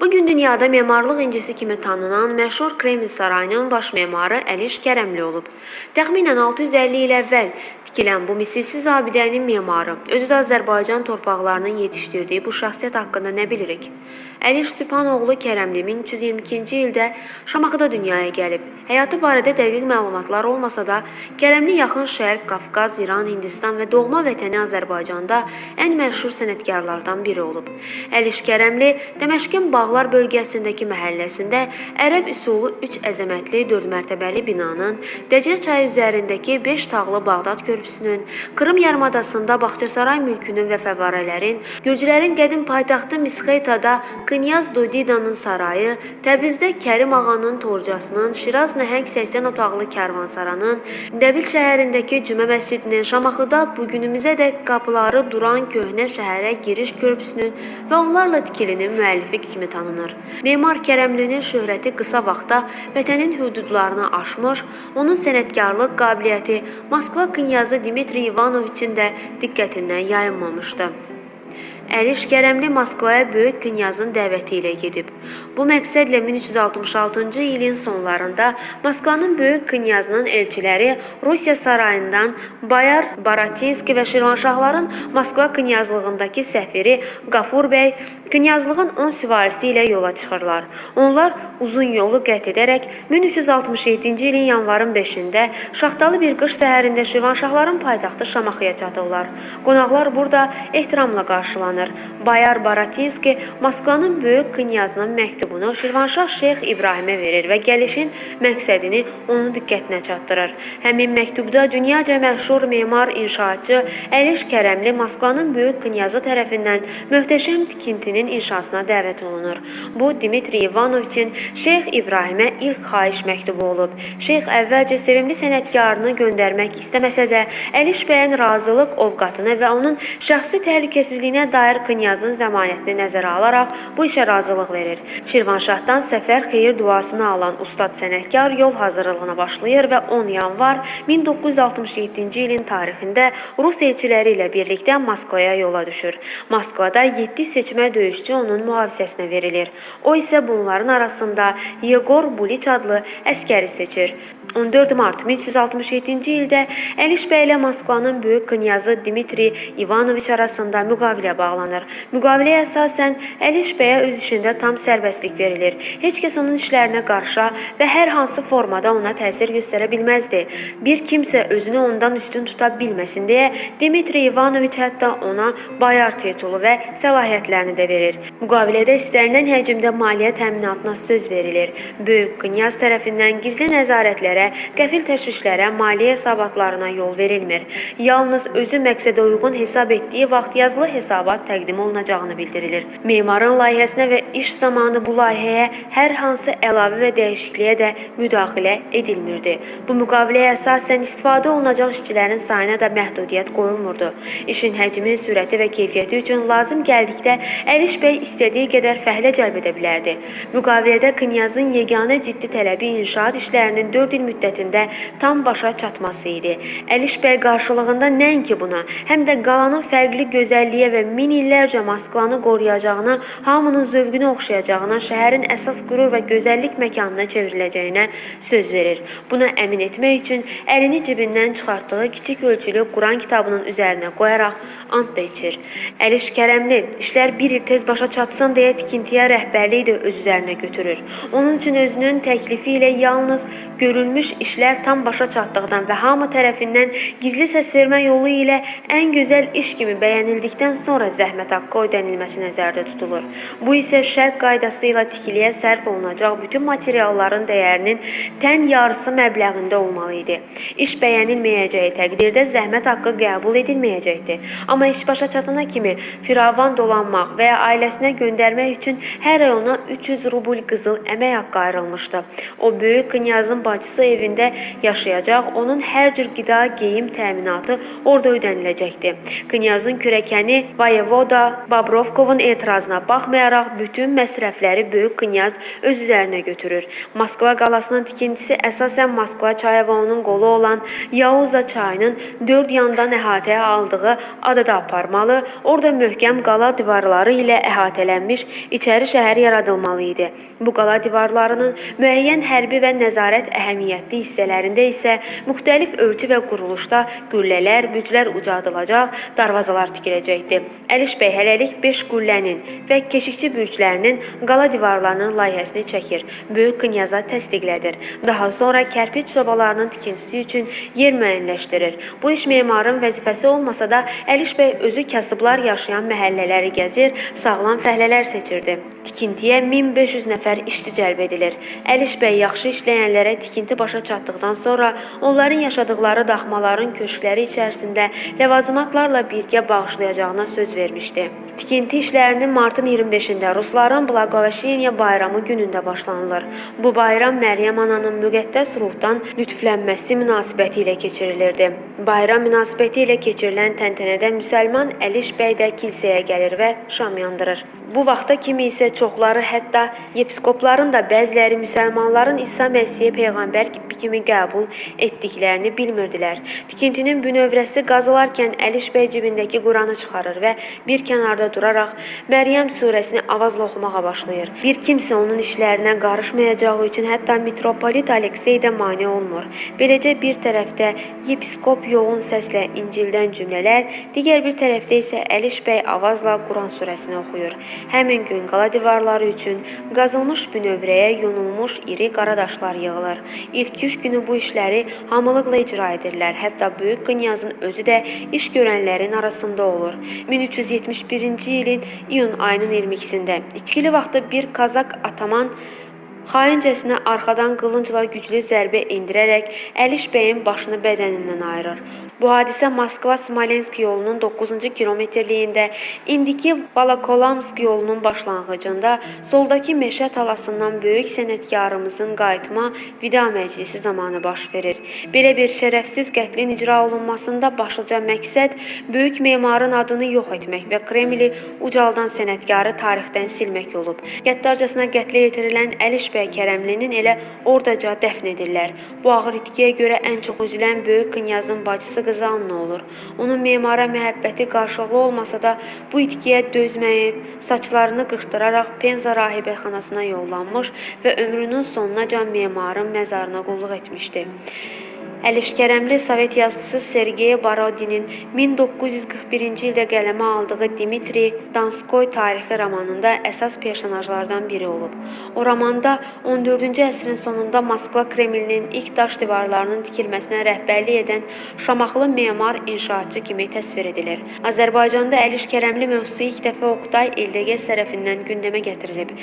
Bugün dünyada memarlıq incisi kimi tanınan məşhur Kreml sarayının baş memarı Əliş Kərəmli olub. Təxminən 650 il əvvəl tikilən bu misilsiz abidənin memarı, özü də Azərbaycan torpaqlarının yetişdirdiyi bu şəxsiyyət haqqında nə bilirik? Əliş Sübhanoğlu Kərəmli 1322-ci ildə Şamaxıda dünyaya gəlib. Həyatı barədə dəqiq məlumatlar olmasa da, Kərəmli Yaxın Şərq, Qafqaz, İran, Hindistan və doğma vətəni Azərbaycanda ən məşhur sənətkarlardan biri olub. Əliş Kərəmli Dəməşqin Bağlar bölgəsindəki məhəlləsində ərəb üsulu 3 əzəmətli 4 mərtəbəli binanın, Dəclə çayı üzərindəki 5 tağlı Bağdad körpüsünün, Krım yarımadasında Bağçasaray mülkünün və fəvvarələrin, Gürcülərin qədim paytaxtı Misxeytada Knyaz Dodidanın sarayı, Təbrizdə Kərim ağanın torcasının, Şiraz nəhəng 80 otaqlı karvansaranın, Dəbil şəhərindəki Cümə məscidinin, Şamaxıda bugünümüzədək qapıları duran köhnə şəhərə giriş körpüsünün və onlarla tikilinin müəllifi kimi tanınır. Memar Kərəmlinin şöhrəti qısa vaxtda vətənin hüdudlarını aşmış, onun sənətkarlıq qabiliyyəti Moskva knyazı Dmitri İvanoviçin də diqqətindən yayınmamışdı. Əliş Kərəmli Moskvaya böyük knyazın dəvəti ilə gedib. Bu məqsədlə 1366-cı ilin sonlarında Moskvanın böyük knyazının elçiləri Rusiya sarayından Bayar Baratinski və Şirvanşahların Moskva knyazlığındakı səfiri Qafur bəy knyazlığın 10 süvarisi ilə yola çıxırlar. Onlar uzun yolu qət edərək 1367-ci ilin yanvarın 5-də şaxtalı bir qış səhərində Şirvanşahların paytaxtı Şamaxıya çatırlar. Qonaqlar burada ehtiramla qarşılanır. Bayar Baratinski Moskvanın böyük knyazının məktubunu Şirvanşah Şeyx İbrahimə verir və gəlişin məqsədini onun diqqətinə çatdırır. Həmin məktubda dünyaca məşhur memar inşaatçı Əliş Kərəmli Moskvanın böyük knyazı tərəfindən möhtəşəm tikintinin inşasına dəvət olunur. Bu Dmitri İvanoviçin Şeyx İbrahimə ilk xahiş məktubu olub. Şeyx əvvəlcə sevimli sənətkarını göndərmək istəməsə də, Əliş bəyin razılıq ovqatını və onun şəxsi təhlükəsizliyinə dair knyazın zəmanətini nəzərə alaraq bu işə razılıq verir. Şirvanşahdan səfər xeyir duasını alan ustad sənətkar yol hazırlığına başlayır və 10 yanvar 1967-ci ilin tarixində Rus elçiləri ilə birlikdə Moskvaya yola düşür. Moskvada 7 seçmə döyüşçü onun mühafizəsinə verilir. O isə bunların arasında Yegor Buliç adlı əskəri seçir. 14 mart 1367-ci ildə Əliş bəy ilə Moskvanın böyük knyazı Dmitri İvanoviç arasında müqavilə bağlanır. Müqaviləyə əsasən Əliş bəyə öz işində tam sərbəstlik verilir. Heç kəs onun işlərinə qarışa və hər hansı formada ona təsir göstərə bilməzdi. Bir kimsə özünü ondan üstün tuta bilməsin deyə Dmitri İvanoviç hətta ona bayar titulu və səlahiyyətlərini də verir. Müqavilədə istənilən həcmdə maliyyə təminatına söz verilir. Böyük knyaz tərəfindən gizli nəzarətlərə, qəfil təşvişlərə, maliyyə hesabatlarına yol verilmir. Yalnız özü məqsədə uyğun hesab etdiyi vaxt yazılı hesabat təqdim olunacağını bildirilir. Memarın layihəsinə və iş zamanı bu layihəyə hər hansı əlavə və dəyişikliyə də müdaxilə edilmirdi. Bu müqaviləyə əsasən istifadə olunacaq işçilərin sayına da məhdudiyyət qoyulmurdu. İşin həcmi, sürəti və keyfiyyəti üçün lazım gəldikdə Əliş bəy istədiyi qədər fəhlə cəlb edə bilərdi. Müqavilədə knyazın yeganə ciddi tələbi inşaat işlərinin 4 il müddətində tam başa çatması idi. Əliş bəy qarşılığında nəinki buna, həm də qalanın fərqli gözəlliyə və min illərcə Moskvanı qoruyacağına, hamının zövqünə oxşayacağına, şəhərin əsas qürur və gözəllik məkanına çevriləcəyinə söz verir. Buna əmin etmək üçün əlini cibindən çıxartdığı kiçik ölçülü Quran kitabının üzərinə qoyaraq ant da içir. Əliş Kərəmli işlər bir il tez başa çatsın deyə tikintiyə rəhbərliyi də öz üzərinə götürür. Onun üçün özünün təklifi ilə yalnız görülmüş işlər tam başa çatdıqdan və hamı tərəfindən gizli səsvermə yolu ilə ən gözəl iş kimi bəyənildikdən sonra zəhmət haqqı ödənilməsi nəzərdə tutulur. Bu isə şərq qaydası ilə tikiliyə sərf olunacaq bütün materialların dəyərinin tən yarısı məbləğində olmalı idi. İş bəyənilməyəcəyi təqdirdə zəhmət haqqı qəbul edilməyəcəkdi. Amma iş başa çatana kimi firavan dolanmaq və ya ailəsinə göndərmək üçün hər ay ona 300 rubl qızıl əmək haqqı ayrılmışdı. O böyük knyazın bacısı evində yaşayacaq, onun hər cür qida, geyim təminatı orada ödəniləcəkdi. Knyazın kürəkəni Voyevoda Bobrovkovun etirazına baxmayaraq bütün məsrəfləri böyük knyaz öz üzərinə götürür. Moskva qalasının tikintisi əsasən Moskva çayı və onun qolu olan Yauza çayının dörd yandan əhatəyə aldığı adada aparmalı, orada möhkəm qala divarları ilə əhatələnmiş içəri şəhər yaradılmalı idi. Bu qala divarlarının müəyyən hərbi və nəzarət əhəmiyyətli hissələrində isə müxtəlif ölçü və quruluşda qüllələr, büclər ucaldılacaq, darvazalar tikiləcəkdi. Əliş bəy hələlik 5 qüllənin və keşikçi bürclərinin qala divarlarının layihəsini çəkir, böyük knyaza təsdiqlədir. Daha sonra kərpic sobalarının tikintisi üçün yer müəyyənləşdirir. Bu iş memarın vəzifəsi olmasa da Əliş bəy özü kasıblar yaşayan məhəllələri gəzir, sağlam fəhlələr seçirdi. Tikintiyə 1500 nəfər işçi cəlb edilir. Əliş bəy yaxşı işləyənlərə tikinti başa çatdıqdan sonra onların yaşadıqları daxmaların köşkləri içərisində ləvazımatlarla birgə bağışlayacağına söz vermişdi. Tikinti işlərinin martın 25-də rusların Blagoveshcheniya bayramı günündə başlanılır. Bu bayram Məryəm ananın müqəddəs ruhdan lütflənməsi münasibəti ilə keçirilirdi. Bayram münasibəti ilə keçirilən təntənədə müsəlman Əliş bəy də kilsəyə gəlir və şam yandırır. Bu vaxta kimi isə çoxları, hətta yepiskopların da bəziləri müsəlmanların İsa Məsihi peyğəmbər kimi qəbul etdiklərini bilmirdilər. Tikintinin bünövrəsi qazılarkən Əliş bəy cibindəki Quranı çıxarır və bir kənarda duraraq Məryəm surəsini avazla oxumağa başlayır. Bir kimsə onun işlərinə qarışmayacağı üçün hətta mitropolit Aleksey də mane olmur. Beləcə bir tərəfdə yepiskop yoğun səslə İncildən cümlələr, digər bir tərəfdə isə Əliş bəy avazla Quran surəsini oxuyur. Həmin gün qala divarları üçün qazılmış bünövrəyə yonulmuş iri qara daşlar yığılır. İlk 3 günü bu işləri hamılıqla icra edirlər. Hətta böyük knyazın özü də iş görənlərin arasında olur. 1371-ci ilin iyun ayının 22-sində içkili vaxtı bir kazak ataman xaincəsinə arxadan qılıncla güclü zərbə endirərək Əliş bəyin başını bədənindən ayırır. Bu hadisə Moskva-Smolensk yolunun 9-cu kilometrliyində, indiki Volokolamsk yolunun başlanğıcında, soldakı meşə talasından böyük sənətkarımızın qayıtma vida məclisi zamanı baş verir. Belə bir şərəfsiz qətlin icra olunmasında başlıca məqsəd böyük memarın adını yox etmək və Kremli ucaldan sənətkarı tarixdən silmək olub. Qəddarcasına qətlə yetirilən Əliş bəy Kərəmlinin elə oradaca dəfn edirlər. Bu ağır itkiyə görə ən çox üzülən böyük knyazın bacısı qızı Anna olur. Onun memara məhəbbəti qarşılıqlı olmasa da bu itkiyə dözməyib, saçlarını qırxdıraraq Penza rahibəxanasına yollanmış və ömrünün sonunacan memarın məzarına qulluq etmişdi. Əliş Kərəmli Sovet yazıçısı Sergey Borodinin 1941-ci ildə qələmə aldığı Dmitri Danskoy tarixi romanında əsas personajlardan biri olub. O romanda 14-cü əsrin sonunda Moskva Kremlinin ilk daş divarlarının tikilməsinə rəhbərlik edən Şamaxılı memar inşaatçı kimi təsvir edilir. Azərbaycanda Əliş Kərəmli mövzusu ilk dəfə Oqtay Eldəgəz tərəfindən gündəmə gətirilib.